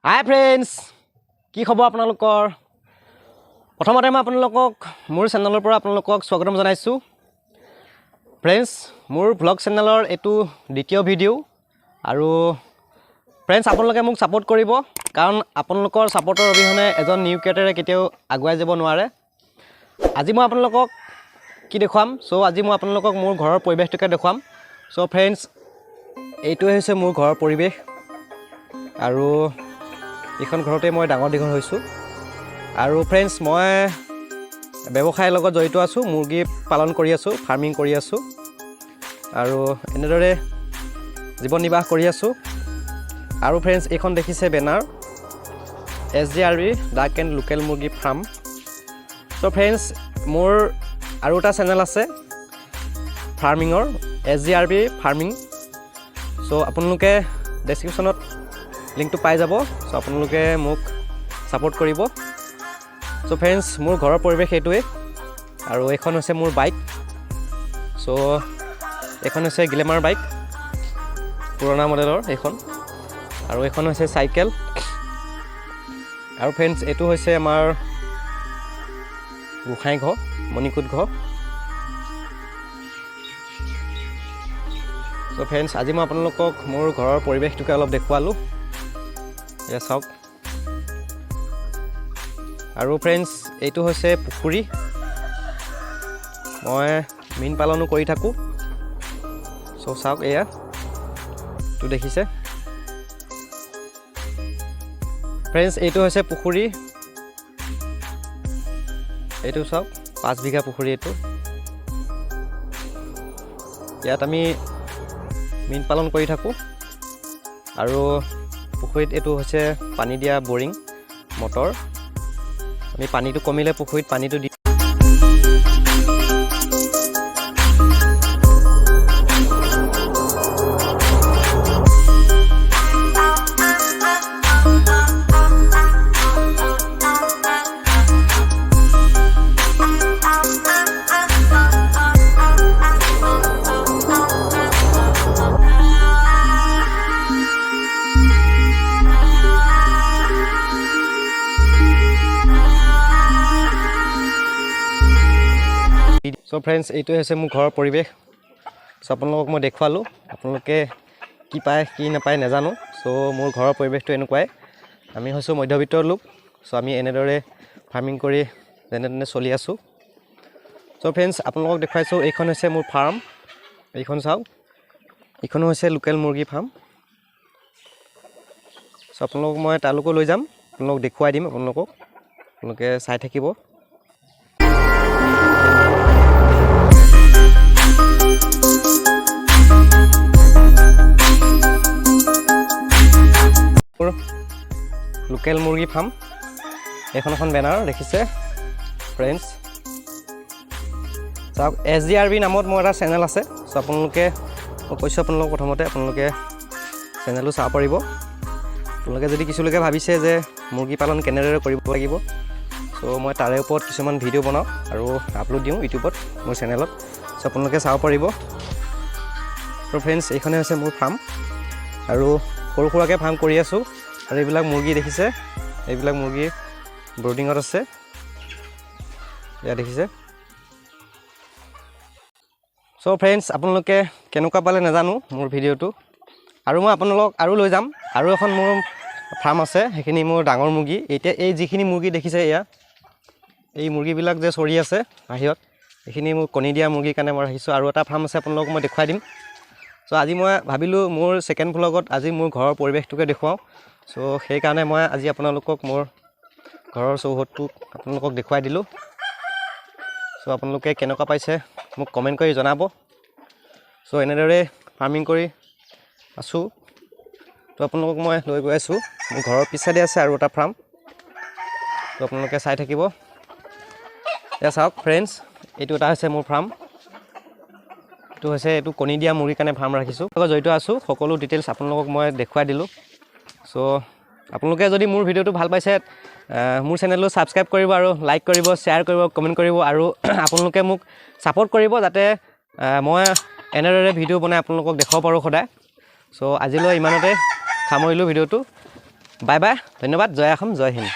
হাই friends, কি খবৰ আপোনালোকৰ? প্ৰথমতে মই আপোনালোকক মোৰ চেনেলৰ পৰা আপোনালোকক স্বাগতম জনাইছোঁ। ফ্ৰেণ্ডছ, মোৰ ভ্লগ চেনেলৰ এইটো দ্বিতীয় ভিডিঅ'। আৰু ফ্ৰেণ্ডছ, আপোনালোকে মোক ছাপোৰ্ট কৰিব, কাৰণ আপোনালোকৰ ছাপোৰ্টৰ অবিহনে এজন নিউ ক্ৰিয়েটাৰে কেতিয়াও আগুৱাই যাব নোৱাৰে। আজি মই আপোনালোকক কি দেখুৱাম? চ' আজি মই আপোনালোকক মোৰ ঘৰৰ পৰিৱেশটোকে দেখুৱাম। চ' ফ্ৰেণ্ডছ, এইটোৱে হৈছে মোৰ ঘৰৰ পৰিৱেশ আৰু এইখন ঘৰতে মই ডাঙৰ দীঘল হৈছোঁ। আৰু ফ্ৰেণ্ডছ, মই ব্যৱসায়ৰ লগত জড়িত আছোঁ, মুৰ্গী পালন কৰি আছোঁ, ফাৰ্মিং কৰি আছোঁ আৰু এনেদৰে জীৱন নিৰ্বাহ কৰি আছোঁ। আৰু ফ্ৰেণ্ডছ, এইখন দেখিছে banner, SDRB duck and local মুৰ্গী ফাৰ্ম। চ' ফ্ৰেণ্ডছ, মোৰ আৰু এটা চেনেল আছে ফাৰ্মিঙৰ, SGRB farming. চ' আপোনালোকে ডেছক্ৰিপশ্যনত লিংকটো পাই যাব। চ' আপোনালোকে মোক ছাপোৰ্ট কৰিব। চ' ফ্ৰেণ্ডছ, মোৰ ঘৰৰ পৰিৱেশ এইটোৱেই আৰু এইখন হৈছে মোৰ বাইক। চ' এইখন হৈছে গ্লেমাৰ বাইক, পুৰণা মডেলৰ এইখন। আৰু এইখন হৈছে চাইকেল। আৰু ফ্ৰেণ্ডছ, এইটো হৈছে আমাৰ গোসাঁই ঘৰ, মণিকূট ঘৰ। চ' ফ্ৰেণ্ডছ, আজি মই আপোনালোকক মোৰ ঘৰৰ পৰিৱেশটোকে অলপ দেখুৱালোঁ। এয়া চাওক। আৰু ফ্ৰেণ্ডছ, এইটো হৈছে পুখুৰী। মই মীন পালনো কৰি থাকোঁ। চ' চাওক, এয়া এইটো দেখিছে ফ্ৰেণ্ডছ, এইটো হৈছে পুখুৰী। এইটো চাওক, 5 বিঘা পুখুৰী এইটো। ইয়াত আমি মীন পালন কৰি থাকোঁ। আৰু পুখুৰীত এইটো হৈছে পানী দিয়া বৰিং মটৰ। আমি পানীটো কমিলে পুখুৰীত পানীটো দি চ' ফ্ৰেণ্ডছ, এইটোৱে হৈছে মোৰ ঘৰৰ পৰিৱেশ। চ' আপোনালোকক মই দেখুৱালোঁ। আপোনালোকে কি পায় কি নাপায় নাজানো। চ' মোৰ ঘৰৰ পৰিৱেশটো এনেকুৱাই। আমি হৈছোঁ মধ্যবিত্তৰ লোক। চ' আমি এনেদৰে ফাৰ্মিং কৰি যেনে তেনে চলি আছোঁ। চ' ফ্ৰেণ্ডছ, আপোনালোকক দেখুৱাইছোঁ, এইখন হৈছে মোৰ ফাৰ্ম। এইখন চাওক, এইখনো হৈছে লোকেল মুৰ্গী ফাৰ্ম। চ' আপোনালোকক মই তালৈকো লৈ যাম, আপোনালোকক দেখুৱাই দিম। আপোনালোকে চাই থাকিব। মোৰ লোকেল মুৰ্গী ফাৰ্ম, এইখন এখন বেনাৰ দেখিছে ফ্ৰেণ্ডছ। চাওক, SDRB নামত মোৰ এটা চেনেল আছে। চ' আপোনালোকে, মই কৈছোঁ আপোনালোকক প্ৰথমতে, আপোনালোকে চেনেলটো চাব পাৰিব। আপোনালোকে যদি কিছুলোকে ভাবিছে যে মুৰ্গী পালন কেনেদৰে কৰিব লাগিব, চ' মই তাৰে ওপৰত কিছুমান ভিডিঅ' বনাওঁ আৰু আপলোড দিওঁ ইউটিউবত মোৰ চেনেলত। চ' আপোনালোকে চাব পাৰিব। আৰু ফ্ৰেণ্ডছ, এইখনে হৈছে মোৰ ফাৰ্ম আৰু সৰু সুৰাকৈ ফাৰ্ম কৰি আছোঁ। আৰু এইবিলাক মুৰ্গী দেখিছে, এইবিলাক মুৰ্গী ব্ৰুডিঙত আছে, এয়া দেখিছে। চ' ফ্ৰেণ্ডছ, আপোনালোকে কেনেকুৱা পালে নাজানো মোৰ ভিডিঅ'টো। আৰু মই আপোনালোকক আৰু লৈ যাম। আৰু এখন মোৰ ফাৰ্ম আছে, সেইখিনি মোৰ ডাঙৰ মুৰ্গী। এতিয়া এই যিখিনি মুৰ্গী দেখিছে, এয়া এই মুৰ্গীবিলাক যে চৰি আছে বাহিৰত, এইখিনি মোৰ কণী দিয়া মুৰ্গীৰ কাৰণে মই ৰাখিছোঁ। আৰু এটা ফাৰ্ম আছে, আপোনালোকক মই দেখুৱাই দিম। চ' আজি মই ভাবিলোঁ মোৰ ছেকেণ্ড ভ্লগত আজি মোৰ ঘৰৰ পৰিৱেশটোকে দেখুৱাওঁ। চ' সেইকাৰণে মই আজি আপোনালোকক মোৰ ঘৰৰ চৌহদটো আপোনালোকক দেখুৱাই দিলোঁ। চ' আপোনালোকে কেনেকুৱা পাইছে মোক কমেণ্ট কৰি জনাব। চ' এনেদৰে ফাৰ্মিং কৰি আছোঁ। তো আপোনালোকক মই লৈ গৈ আছোঁ। মোৰ ঘৰৰ পিছচাইডে আছে আৰু এটা ফাৰ্ম। তো আপোনালোকে চাই থাকিব। এয়া চাওক ফ্ৰেণ্ডছ, এইটো এটা হৈছে মোৰ ফাৰ্ম। এইটো হৈছে, এইটো কণী দিয়া মুৰ্গীৰ কাৰণে ফাৰ্ম ৰাখিছোঁ, লগত জড়িত আছোঁ। সকলো ডিটেইলছ আপোনালোকক মই দেখুৱাই দিলোঁ। চ' আপোনালোকে যদি মোৰ ভিডিঅ'টো ভাল পাইছে, মোৰ চেনেলটো ছাবস্ক্ৰাইব কৰিব আৰু লাইক কৰিব, শ্বেয়াৰ কৰিব, কমেণ্ট কৰিব আৰু আপোনালোকে মোক ছাপোৰ্ট কৰিব, যাতে মই এনেদৰে ভিডিঅ' বনাই আপোনালোকক দেখুৱাব পাৰোঁ সদায়। চ' আজিলৈ ইমানতে সামৰিলোঁ ভিডিঅ'টো। বাই বাই, ধন্যবাদ। জয় অসম, জয় হিন্দ।